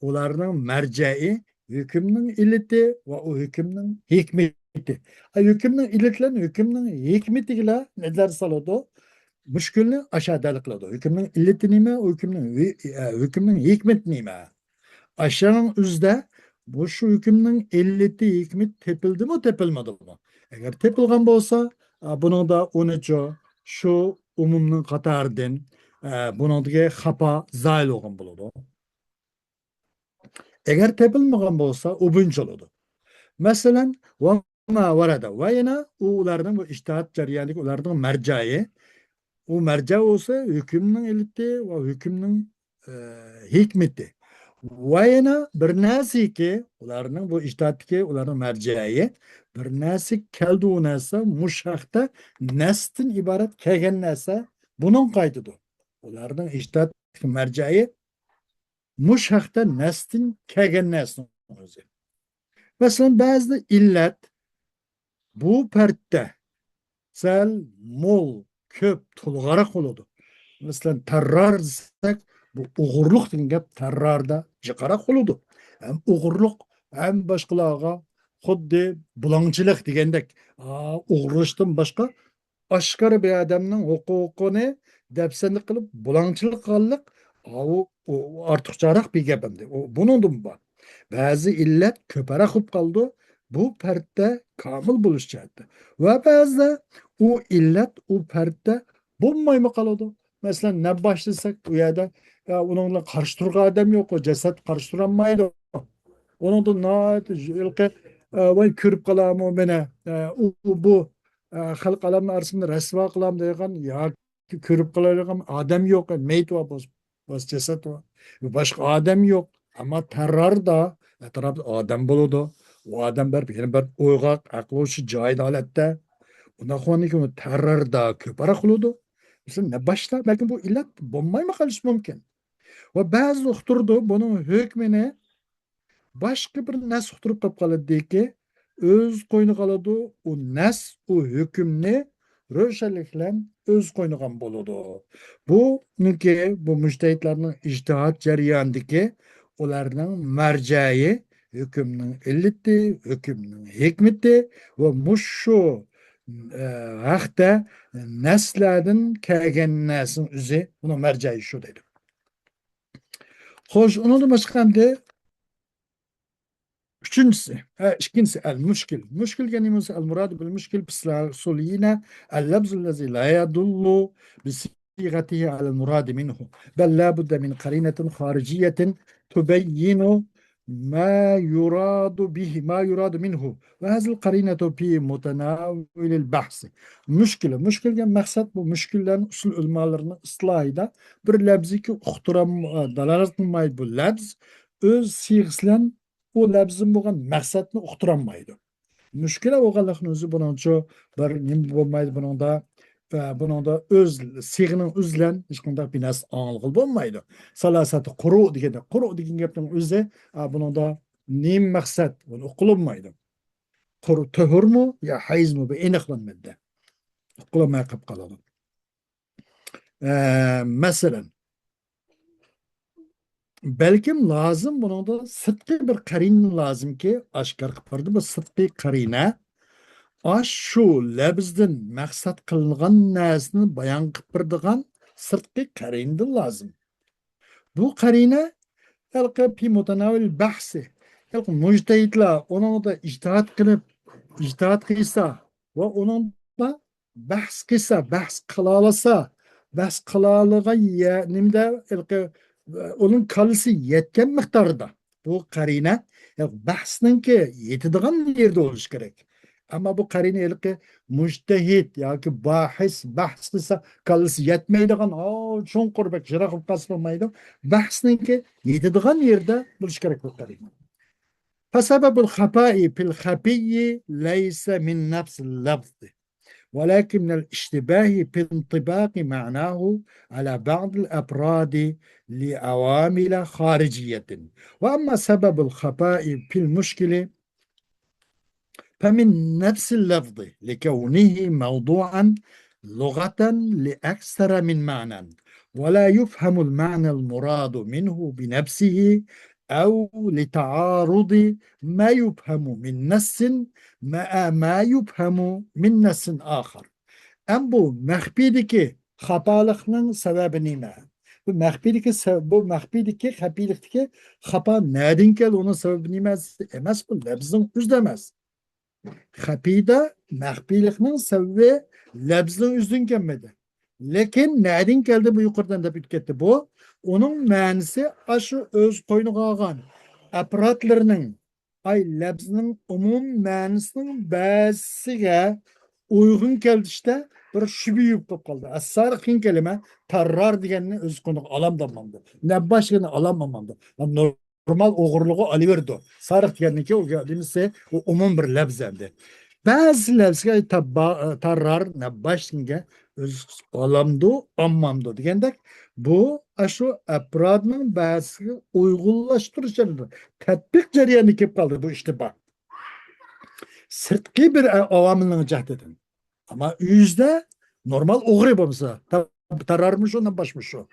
ئۇلارنىڭ مەرجەئى ھۆكۈمنىڭ ئىللىتى ۋە ئۇ ھۆكۈمنىڭ ھېكمىتى. ئا، ھۆكۈمنىڭ ئىللىتى بىلەن ھۆكۈمنىڭ ھېكمىتىگىلا نەزەر سالىدۇ. مۈشكۈلنى ئاشۇ ھەل قىلىدۇ. ھۆكۈمنىڭ ئىللىتى نېمە؟ ھۆكۈمنىڭ ھۆ-، ئە، ھۆكۈمنىڭ ھېكمىتى نېمە؟ ئاشۇنىڭ ئۆزىدە بۇ شۇ ھۆكۈمنىڭ ئىللىتى، ھېكمىتى تېپىلدىمۇ، تېپىلمىدىمۇ؟ ئەگەر تېپىلغان بولسا، ئا، بۇنىڭدا ئۇنىچۇ شۇ ئومۇمنىڭ قاتارىدىن، ئە، بۇنىڭدىكى خاپا زايىل بولغان بولىدۇ. ئەگەر تېپىلمىغان بولسا، ئۇ بۇنچە بولىدۇ. مەسىلەن، ۋە ما ۋەرەدە. ۋە يەنە ئۇ ئۇلارنىڭ بۇ ئىجتىھاد جەريانىدىكى ئۇلارنىڭ مەرجەئى. ئۇ مەرجە بولسا ھۆكۈمنىڭ ئىللىتى ۋە ھۆكۈمنىڭ، ئە، ھېكمىتى. ۋە يەنە بىر نەرسىكى، ئۇلارنىڭ بۇ ئىجتىھادتىكى ئۇلارنىڭ مەرجەئى، بىر نەرسە كەلدى، ئۇ نەرسە مۇشۇ ھەقتە نەستىن ئىبارەت كەلگەن نەرسە بۇنىڭغا قايتىدۇ. ئۇلارنىڭ ئىجتىھادتىكى مەرجەئى مۇشۇ ھەقتە نەستىن كەلگەن نەرسىنىڭ ئۆزى. مەسىلەن، بەزىدە ئىللەت بۇ پەردتە سەل مول، كۆپ، تولغاراق بولىدۇ. مەسىلەن، تەررار دېسەك، بۇ ئوغرىلىق دېگەن گەپ تەرراردا جىقراق بولىدۇ. ھەم ئوغرىلىق، ھەم باشقىلارغا خۇددى بۇلاڭچىلىق دېگەندەك، ئا، ئوغرىلىشتىن باشقا ئاشكارا بىر ئادەمنىڭ ھوقۇقىنى دەپسەندە قىلىپ، بۇلاڭچىلىق قىلغانلىق، ئا، ئۇ، ئۇ، ئۇ ئارتۇقچىراق بىر گەپ ئەمدى. ئۇ، بۇنىڭدىمۇ بار. بەزى ئىللەت كۆپرەك بولۇپ قالىدۇ، بۇ پەردتە كامىل بولۇش جەھەتتە. ۋە بەزىدە ئۇ ئىللەت ئۇ پەردتە بولمايمۇ قالىدۇ. مەسىلەن، نەبباش دېسەك، ئۇ يەردە، يا، ئۇنىڭ بىلەن قارشى تۇرغان ئادەم يوق، ئۇ جەسەت قارشى تۇرالمايدۇ. ئۇنىڭدىن ناھايىتى ھېلىقى، ئە، ۋاي، كۆرۈپ قالامۇ مېنى، ئە، ئۇ، ئۇ، بۇ، ئە، خەلق ئالەمنىڭ ئارىسىدا رەسۋا قىلام دەيدىغان ياكى كۆرۈپ قالايدىغان ئادەم يوق، مېيىت بار بولسا، بولسا جەسەت بار. باشقا ئادەم يوق. ئەمما تەرراردا ئەتراپتا ئادەم بولىدۇ. ئۇ ئادەم بېرىپ يەنە بىر ئويغاق، ئەقلى ھوشى جايىدا ھالەتتە. ئۇنداق بولغاندىن كېيىن تەرراردا كۆپرەك بولىدۇ. مەسىلەن، نەبباشتا بەلكىم بۇ ئىللەت بولمايمۇ قېلىشى مۇمكىن. ۋە بەزى ئۇقتۇرىدۇ، بۇنىڭ ھۆكمىنى باشقا بىر نەس ئۇقتۇرۇپ قېلىپ قالىدىكى، ئۆز قوينىغا ئالىدۇ، ئۇ نەس، ئۇ ھۆكۈمنى روشەنلىك بىلەن ئۆز قوينىغان بولىدۇ. بۇنىڭكى، بۇ مۇجتەھىدلەرنىڭ ئىجتىھاد جەريانىدىكى ئۇلارنىڭ مەرجەئى، ھۆكۈمنىڭ ئىللىتى، ھۆكۈمنىڭ ھېكمىتى ۋە مۇشۇ، ئە، ھەقتە نەسلەردىن كەلگەن نەرسىنىڭ ئۆزى، بۇنىڭ مەرجەئى شۇ دەيدۇ. خوش، ئۇنىڭدىن باشقا ئەمدى ئۈچىنچىسى، ھە، ئىككىنچىسى، ئەل مۇشكىل. مۇشكىل دېگەن نېمە بولسا، ئەل مۇرادۇ بىل مۇشكىل فى ئۇسۇلىينا ئەل لەفزۇ لەزى لا يەدۇللۇ بى سىغەتىھى ئەلەل مۇرادى مىنھۇ. بەل لا بۇددە مىن قەرىنەتىن خارىجىيەتىن تۇبەييىنۇ ما يراد به، ما يراد منه، وهذه القرينة في متناول البحث. مۇشكىلە. مۇشكىلە دېگەن مەقسەت، بۇ مۇشكىلىلەرنى ئۇسۇل ئۆلىمالىرىنىڭ ئىستىلاھىدا بىر لەپزىكى ئۇقتۇرام-، دالالەت قىلمايدۇ. بۇ لەپز ئۆز سىيغىسى بىلەن ئۇ لەپزدىن بولغان مەقسەتنى ئۇقتۇرالمايدۇ. مۇشكىلە بولغانلىقنىڭ ئۆزى بۇنىڭچۇ بىر نېمە بولمايدۇ بۇنىڭدا، ئە، بۇنىڭدا ئۆز سىيغىنىڭ ئۆزى بىلەن ھېچقانداق بىر نەرسە ئاڭلىغىلى بولمايدۇ. سالاسەتى قۇرۇ دېگەندە، قۇرۇ دېگەن گەپنىڭ ئۆزى، ئە، بۇنىڭدا نېمە مەقسەت؟ بۇنى ئۇقۇلمايدۇ. قۇرۇ تۆھۈرمۇ يا ھەيزمۇ؟ بۇ ئېنىقلانمىدى. ئۇقۇلماي قېلىپ قالىدۇ. ئە، مەسىلەن، بەلكىم لازىم بۇنىڭدا سىرتقى بىر قەرىنە لازىمكى، ئاشكارا قىلىپ بەردى. بۇ سىرتقى قەرىنە ئاشۇ لەپزدىن مەقسەت قىلىنغان نەرسىنى بايان قىلىپ بېرىدىغان سىرتقى قەرىنىدىن لازىم. بۇ قەرىنە ھېلىقى في متناول البحث، ھېلىقى مۇجتەھىدلار ئۇنىڭدا ئىجتىھات قىلىپ، ئىجتىھات قىلسا ۋە ئۇنىڭدا بەھس قىلسا، بەھس قىلالىسا، بەھس قىلالىغان يە-، نېمىدە، ھېلىقى، ئۇنىڭ كاللىسى يەتكەن مىقداردا بۇ قەرىنە، ھېلىقى بەھسنىڭكى يېتىدىغان يېرىدە بولۇشى كېرەك. ئەمما بۇ قەرىنە ھېلىقى مۇجتەھىد ياكى باھىس، بەھس قىلسا كاللىسى يەتمەيدىغان، ئاۋۇ چوڭقۇر بەك يىراق بولۇپ قالسا بولمايدۇ. بەھسنىڭكى يېتىدىغان يېرىدە بولۇشى كېرەك بۇ قەرىنە. فسبب الخفاء في الخفي ليس من نفس اللفظ، ولكن الاشتباه في انطباق معناه على بعض الأفراد لعوامل خارجية. وأما سبب الخفاء في المشكل فمن نفس اللفظ لكونه موضوعا لغة لأكثر من معنى، ولا يفهم المعنى المراد منه بنفسه أو لتعارض ما يفهم من نص مع ما يفهم من نص آخر. ئەم بۇ مەخپىيدىكى خاپالىقنىڭ سەۋەبى نېمە؟ بۇ مەخپىيدىكى سە-، بۇ مەخپىيدىكى، خەپىيلىكتىكى خاپا نەدىن كەلدى؟ ئۇنىڭ سەۋەبى نېمە؟ ئەمەس، بۇ لەپزنىڭ ئۆزىدە ئەمەس. خەپىيدە، مەخپىيلىقنىڭ سەۋەبى لەپزنىڭ ئۆزىدىن كەلمىدى. لېكىن نەدىن كەلدى بۇ يۇقىرىدىن دەپ ئۆتۈپ كەتتى. بۇ ئۇنىڭ مەنىسى ئاشۇ ئۆز قوينىغا ئالغان ئەپراتلىرىنىڭ، ئاي، لەپزنىڭ ئومۇم مەنىسىنىڭ بەزىسىگە ئۇيغۇن كەلتىشتە بىر شۈبھە يۇقۇپ قالدى. ئەسسارىق دېگەن كەلىمە تاررار دېگەننى ئۆز قوينىغا ئالامدۇ ئالمامدۇ؟ نەبباش دېگەننى ئالامدۇ ئالمامدۇ؟ نورمال ئوغرىلىقى ئالىۋېرىدۇ. سارىق دېگەننىڭكى ئۇ نېمىسى، ئۇ ئومۇم بىر لەپز ئەمدى. بەزى لەپزگە تا-، با-، تاررار، نەبباش دېگەنگە ئۆز ئالامدۇ، ئالمامدۇ دېگەندەك، بۇ ئاشۇ ئەپرادنىڭ بەزىسىگە ئۇيغۇنلاشتۇرۇش جەريانىدا، تەتبىق جەريانىدا كېلىپ قالدى بۇ ئىشتىبا. سىرتقى بىر ئە-، ئاۋامىلنىڭ جەھىتىدىن. ئەمما ئۆزىدە نورمال ئوغرى بولمىسا، تا-، تاررارمۇ شۇ، نەبباشمۇ شۇ.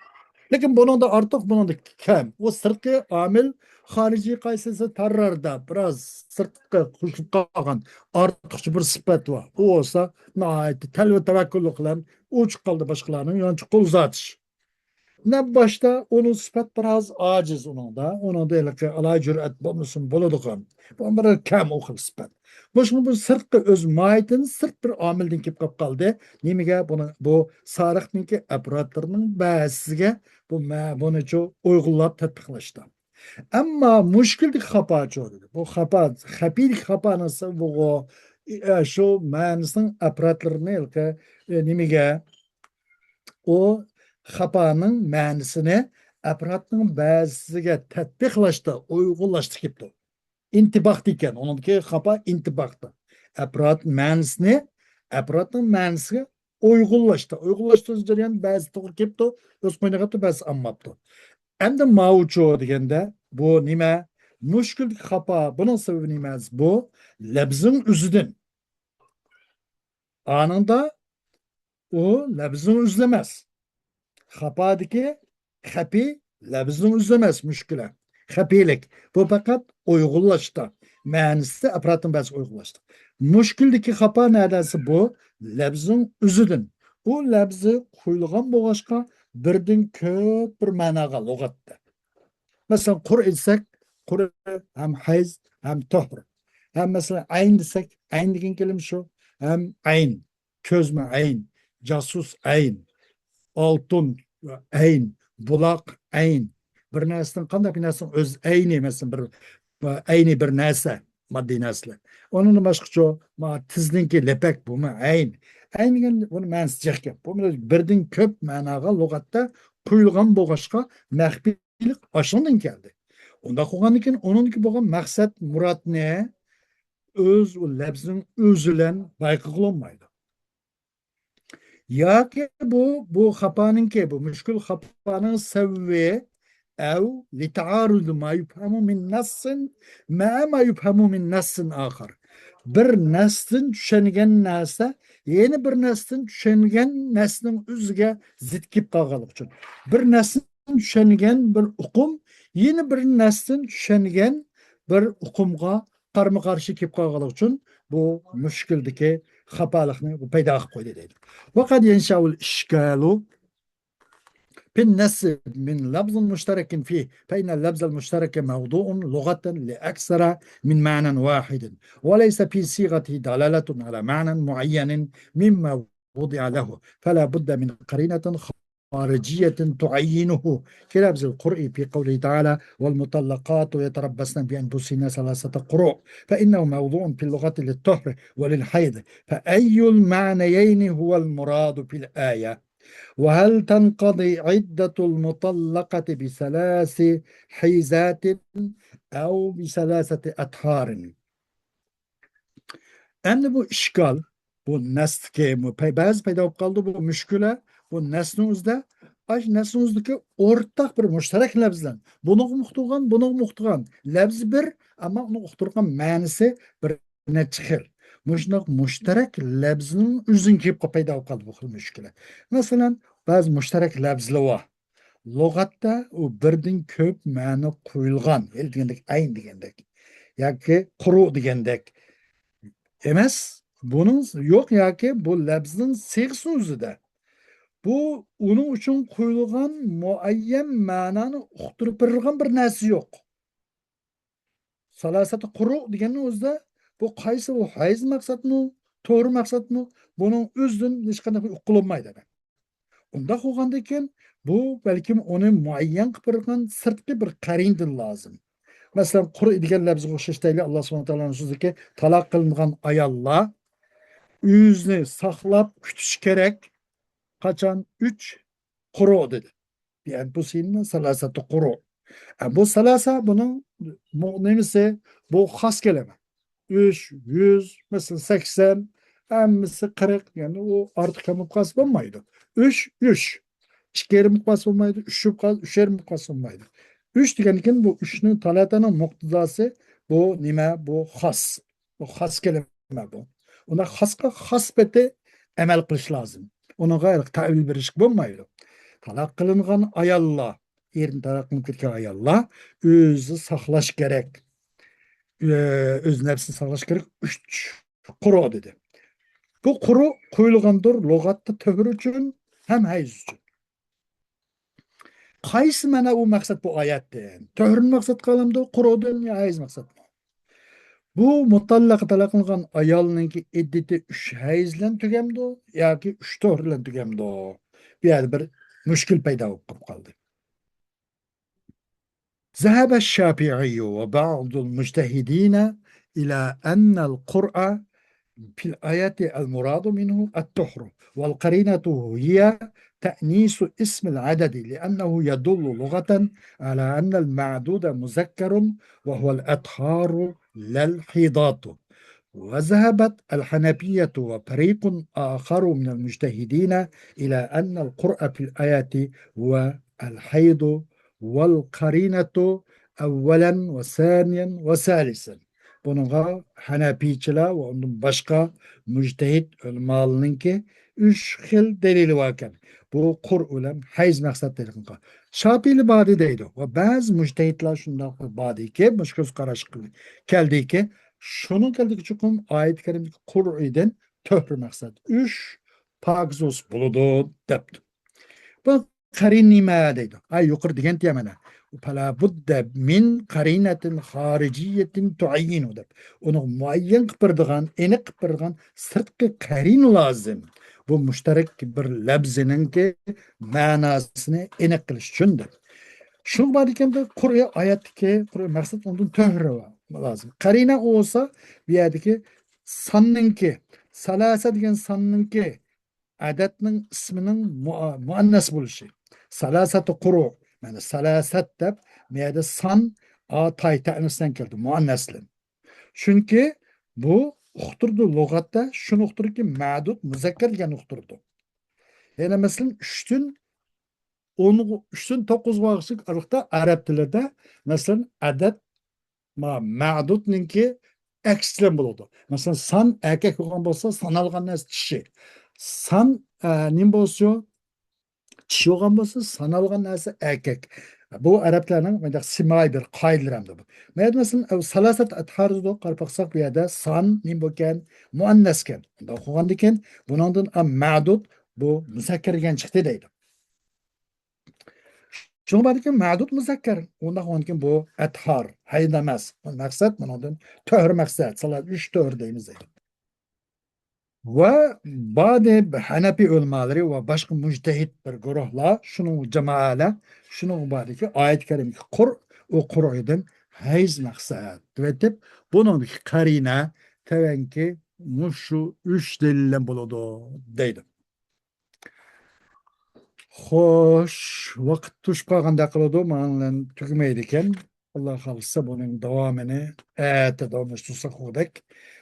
لېكىن بۇنىڭدا ئارتۇق، بۇنىڭدا كەم. ئۇ سىرتقى ئامىل، خارىجىي قايسى دېسە تارراردا بىراز سىرتقا قوشۇلۇپ قالغان ئارتۇقچە بىر سۈپەت بار. ئۇ بولسا ناھايىتى تەلۋە تەۋەككۈللۈك بىلەن ئوچۇق قالدى باشقىلارنىڭ يانچۇق قول ئۇزاتىش. نەبباشتا ئۇنىڭ سۈپەت بىراز ئاجىز ئۇنىڭدا. ئۇنىڭدا ھېلىقى ئالاھىدە جۈرئەت بولمىسىمۇ بولىدىغان. بۇ بىر كەم ئۇ خىل سۈپەت. مۇشۇ بۇ سىرتقى ئۆز ماھىيىتىدىن سىرت بىر ئامىلدىن كېلىپ قاپ قالدى. نېمىگە؟ بۇنى، بۇ سارىقنىڭكى ئەپراتلىرىنىڭ بەزىسىگە بۇ مە-، بۇنىچۇ ئۇيغۇنلاپ تەتبىقلاشتا. ئەمما مۇشكىلدىكى خاپاچۇ دېدى. بۇ خاپا، خەپىيدىكى خاپانىڭ سەۋەبىغۇ، ئە، شۇ مەنىسىنىڭ ئەپراتلىرىنى ھېلىقى، ئە، نېمىگە؟ ئۇ خاپانىڭ مەنىسىنى ئەپراتنىڭ بەزىسىگە تەتبىقلاشتا، ئۇيغۇنلاشتا كېلىپتۇ. ئىنتىباقتا ئىكەن، ئۇنىڭدىكى خاپا ئىنتىباقتا. ئەپرات مەنىسىنى ئەپراتنىڭ مەنىسىگە ئۇيغۇنلاشتا، ئۇيغۇنلاشتۇرۇش جەريانى بەزى توغرا كېلىپتۇ، ئۆز قوينىغا بەزى ئالماپتۇ. ئەمدى ماۋۇچۇ دېگەندە، بۇ نېمە؟ مۇشكىلدىكى خاپا، بۇنىڭ سەۋەبى نېمە؟ بۇ لەپزىڭ ئۆزىدىن. ئانىڭدا ئۇ لەپزىڭ ئۆزى ئەمەس. خاپادىكى خەپى لەپزىڭ ئۆزى ئەمەس، مۇشكىلە. خەپىيلىك. بۇ پەقەت ئۇيغۇنلاشتا. مەنىسى ئەپراتنىڭ بەزى ئۇيغۇنلاشتا. مۇشكىلدىكى خاپا نەدەسى بۇ لەپزىڭ ئۆزىدىن. ئۇ لەپزى قويۇلغان بولغاچقا، بىردىن كۆپ بىر مەناغا لۇغەتتە. مەسىلەن، قۇر دېسەك، قۇر ھەم ھەيز ھەم تۆھۈر. ھەم مەسىلەن، ئەين دېسەك، ئەين دېگەن كەلىمە شۇ، ھەم ئەين، كۆزمە ئەين، جاسۇس ئەين، ئالتۇن ئەين، بۇلاق ئەين. بىر نەرسىنىڭ، قانداق بىر نەرسىنىڭ ئۆز ئەينى، مەسىلەن، بىر ئەينى بىر نەرسە، ماددىي نەرسىلەر. ئۇنىڭدىن باشقىچۇ، ما تىزنىڭكى لەپەك، بۇمۇ ئەين. ئەين دېگەن بۇنىڭ مەنىسى جىق گەپ. بۇ بىردىن كۆپ مەناغا لۇغەتتە قويۇلغان بولغاچقا، مەخپىيلىك ئاشۇندىن كەلدى. ئۇنداق بولغاندىن كېيىن ئۇنىڭدىكى بولغان مەقسەت، مۇرادنى ئۆز، ئۇ لەپزنىڭ ئۆزى بىلەن بايقىغىلى بولمايدۇ. ياكى بۇ، بۇ خاپانىڭكى، بۇ مۈشكۈل خاپانىڭ سەۋەبى، أو لتعارض ما يفهم من نص مع ما يفهم من نص آخر. بىر نەستىن چۈشەنگەن نەرسە يەنە بىر نەستىن چۈشەنگەن نەرسىنىڭ ئۆزىگە زىت كېلىپ قالغانلىقى ئۈچۈن. بىر نەستىن چۈشەنگەن بىر ئۇقۇم يەنە بىر نەستىن چۈشەنگەن بىر ئۇقۇمغا قارمۇ قارشى كېلىپ قالغانلىقى ئۈچۈن بۇ مۈشكۈلدىكى خاپالىقنى پەيدا قىلىپ قويدى دەيدۇ. وقد ينشأ الإشكال في النص من لفظ مشترك فيه، فإن اللفظ المشترك موضوع لغة لأكثر من معنى واحد، وليس في صيغته دلالة على معنى معين مما وضع له، فلا بد من قرينة خارجية تعينه، كلفظ القرء في قوله تعالى: والمطلقات يتربصن بأنفسهن ثلاثة قروء، فإنه موضوع في اللغة للطهر وللحيض، فأي المعنيين هو المراد في الآية؟ وهل تنقضي عدة المطلقة بثلاث حيضات أو بثلاثة أطهار؟ ئەمدى بۇ ئىشكال، بۇ نەستىكى، بۇ پەي-، بەزى پەيدا بولۇپ قالىدۇ، بۇ مۈشكۈلە، بۇ نەستىنىڭ ئۆزىدە، ئاشۇ نەستىنىڭ ئۆزىدىكى ئورتاق بىر مۇشتەرەك لەپزلەر. بۇنىڭغا ئۇقتۇرغان، بۇنىڭغا ئۇقتۇرغان. لەپزى بىر، ئەمما ئۇنىڭ ئۇقتۇرغان مەنىسى بىر نەچچە خىل. مۇشۇنداق مۇشتەرەك لەپزنىڭ ئۆزىدىن كېلىپ پەيدا بولۇپ قالىدۇ بۇ خىل مۈشكۈلە. مەسىلەن، بەزى مۇشتەرەك لەپزلەر بار. لۇغەتتە ئۇ بىردىن كۆپ مەنە قويۇلغان، ھېلى دېگەندەك، ئەين دېگەندەك ياكى قۇرۇ دېگەندەك ئەمەس، بۇنىڭ يوق ياكى بۇ لەپزنىڭ سىيغىسى ئۆزىدە. بۇ ئۇنىڭ ئۈچۈن قويۇلغان مۇئەييەن مەنانى ئۇقتۇرۇپ بېرىدىغان بىر نەرسە يوق. سالاسەتى قۇرۇ دېگەننىڭ ئۆزىدە بۇ قايسى، ئۇ ھەيز مەقسەتمۇ، تۇھرى مەقسەتمۇ، بۇنىڭ ئۆزىدىن ھېچقانداق بىر ئۇقۇلۇنمايدۇ. ئۇنداق بولغاندىن كېيىن، بۇ بەلكىم ئۇنى مۇئەييەن قىلىپ بېرىدىغان سىرتقى بىر قەرىنىدىن لازىم. مەسىلەن، قۇرۇ دېگەن لەپزىگە ئوخشاش دەيلى، ئاللا سۇبھانەھۇ ۋە تائالانىڭ سۆزىدىكى، تالاق قىلىنغان ئاياللار ئۆزىنى ساقلاپ كۈتۈشى كېرەك. قاچان؟ ئۈچ قۇرۇ دېدى. بىئەنفۇسىھىننە سالاسەتۇ قۇرۇ. ئە، بۇ سالاسە بۇنىڭ مۇ-، نېمىسى؟ بۇ خاس كەلىمە. ئۈچ، يۈز، مەسىلەن، سەكسەن، ھەممىسى قىرىق. يەنى ئۇ ئارتۇق كەم بولۇپ قالسا بولمايدۇ. ئۈچ، ئۈچ. ئىككى يېرىم بولۇپ قالسا بولمايدۇ. ئۈچ بولۇپ قالسا، ئۈچ يېرىم بولۇپ قالسا بولمايدۇ. ئۈچ دېگەندىن كېيىن بۇ ئۈچنىڭ تالاتانىڭ مۇقتىزاسى بۇ نېمە؟ بۇ خاس. بۇ خاس كەلىمە بۇ. ئۇنى خاسقا خاس پېتى ئەمەل قىلىش لازىم. ئۇنىڭغا ھېلىقى تەئۋىل بېرىشكە بولمايدۇ. تالاق قىلىنغان ئاياللار، ئېرىدىن تالاق قىلىنىپ كەتكەن ئاياللار ئۆزى ساقلاش كېرەك. ئۆ-، ئۆز نەپسىنى ساقلاش كېرەك. ئۈچ قۇرۇ دېدى. بۇ قۇرۇ قويۇلغاندۇر لۇغەتتە تۆھۈر ئۈچۈن ھەم ھەيز ئۈچۈن. قايسى مەنە ئۇ مەقسەت بۇ ئايەتتىن؟ تۆھرىنى مەقسەت قىلامدۇ، قۇرۇدىن يا ھەيز مەقسەتمۇ؟ بۇ مۇتاللەقە تالاق قىلغان ئايالنىڭكى ئىددىتى ئۈچ ھەيز بىلەن تۈگەمدۇ ياكى ئۈچ تۆھرى بىلەن تۈگەمدۇ؟ بۇ يەردە بىر مۈشكۈل پەيدا بولۇپ قالدى. ذهب الشافعي وبعض المجتهدين إلى أن القرء في الآية المراد منه الطهر، والقرينة هي تأنيث اسم العدد، لأنه يدل لغة على أن المعدود مذكر وهو الأطهار لا الحيضات. وذهبت الحنفية وفريق آخر من المجتهدين إلى أن القرء في الآية هو الحيض والقرينة أولا وثانيا وثالثا. بۇنىڭغا ھەنەپىيچىلەر ۋە ئۇندىن باشقا مۇجتەھىد ئۆلىمالارنىڭكى ئۈچ خىل دەلىلى باركەن. بۇ قۇرئۇ بىلەن ھەيز مەقسەت دەيدىغان. شاپىئىلەر باردى دەيدۇ. ۋە بەزى مۇجتەھىدلار شۇنداق باردىكى، مۇشۇ كۆز قاراشقا كەلدىكى، شۇنىڭ كەلدىكى چوقۇم ئايەت كەرىمدىكى قۇرئىدىن تۆھرە مەقسەت. ئۈچ پاكىز بولسا بولىدۇ دەپتۇ. بۇ قەرىن نېمە دەيدۇ؟ ئاي، يۇقىرى دېگەنتى مانا. فلا بد من قرينة خارجية تعينه دەپ. ئۇنى مۇئەييەن قىلىپ بېرىدىغان، ئېنىق قىلىپ بېرىدىغان سىرتقى قەرىنە لازىم. بۇ مۇشتەرەك بىر لەپزىنىڭكى مەناسىنى ئېنىق قىلىش ئۈچۈن دەپ. شۇنىڭغا بار ئىكەن، قۇرئۇ ئايەتتىكى، قۇرئۇ مەقسەت ئۇنىڭدىن تۆھرە بار. لازىم. قەرىنە بولسا، بۇ يەردىكى ساننىڭكى، سالاسە دېگەن ساننىڭكى ئەدەدنىڭ ئىسمىنىڭ مۇ-، مۇئەننەس بولۇشى. سالاسەتۇ قۇرۇ. يەنى سالاسەت دەپ، بۇ يەردە سان، ئا، تاي تەنىسلەن كەلدى، مۇئەننەسلەن. چۈنكى بۇ ئۇقتۇرىدۇ لۇغەتتە، شۇنى ئۇقتۇرىدۇكى، مەدۇد مۇزەككەر دېگەننى ئۇقتۇرىدۇ. يەنە مەسىلەن، ئۈچتىن ئون، ئۈچتىن توققۇزغا ئارىلىقتا ئەرەب تىلىدا، مەسىلەن، ئەدەد، ما-، مەدۇدنىڭكى ئەكسىچىلەن بولىدۇ. مەسىلەن، سان ئەركەك بولغان بولسا، سانالغان نەرسە چىشى. سان، ئە، نېمە بولسا، چىشى بولغان بولسا، سانالغان نەرسە ئەركەك. بۇ ئەرەبلەرنىڭ مۇنداق سىمايى بىر قائىدىلىرى ھەمدە بۇ. مەيلى مەسىلەن، ئەۋ سالاسەت ئەتھار دېدۇق، قاراپ باقساق، بۇ يەردە سان نېمە بولكەن؟ مۇئەننەسكەن. ئۇنداق بولغاندىكىن، بۇنىڭدىن ئا مەدۇد بۇ مۇزەككەر دېگەن چىقتى دەيدۇ. شۇڭا باركەن مەدۇد مۇزەككەر. ئۇنداق بولغاندىكىن بۇ ئەتھار، ھەيز ئەمەس. مەقسەت بۇنىڭدىن تۆھرە مەقسەت، سالا ئۈچ تۆھرە دەيمىز دەيدۇ. ۋە بادى ھەنەپىي ئۆلىمالىرى ۋە باشقا مۇجتەھىد بىر گۇرۇھلار، شۇنىڭ جامائەلەر، شۇنىڭ باركى ئايەت كەرىمدىكى قۇر، ئۇ قۇرئىدىن ھەيز مەقسەت دەۋېتىپ، بۇنىڭدىكى قەرىنە تەۋەنكى مۇشۇ ئۈچ دەلىلدىن بولىدۇ دەيدۇ. خوش، ۋاقىت توشۇپ قالغاندەك قىلىدۇ، مانا بىلەن تۈگىمەيدىكەن. ئاللا خالىسا بۇنىڭ داۋامىنى ئەتە داۋاملاشتۇرساق بولغۇدەك.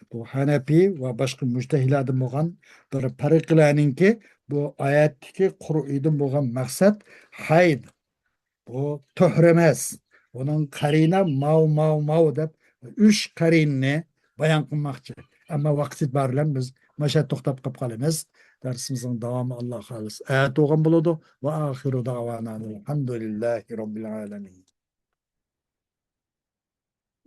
بۇ ھەنەپىي ۋە باشقا مۇجتەھىدلەردىن بولغان بىر پەرقلەرنىڭكى بۇ ئايەتتىكى قۇرئىدىن بولغان مەقسەت ھەيز. بۇ تۆھرە ئەمەس. بۇنىڭ قەرىنە ماۋ، ماۋ، ماۋ دەپ ئۈچ قەرىنىنى بايان قىلماقچى. ئەمما ۋاقىت ئېتىبارى بىلەن بىز مانا شۇ يەردە توختاپ قېلىپ قالىمىز. دەرسىمىزنىڭ داۋامى ئاللا خالىسا ئەتە بولغان بولىدۇ. ۋە ئاخىرۇ داۋانا ئەلھەمدۇلىللاھى رەببىل ئالەمىن.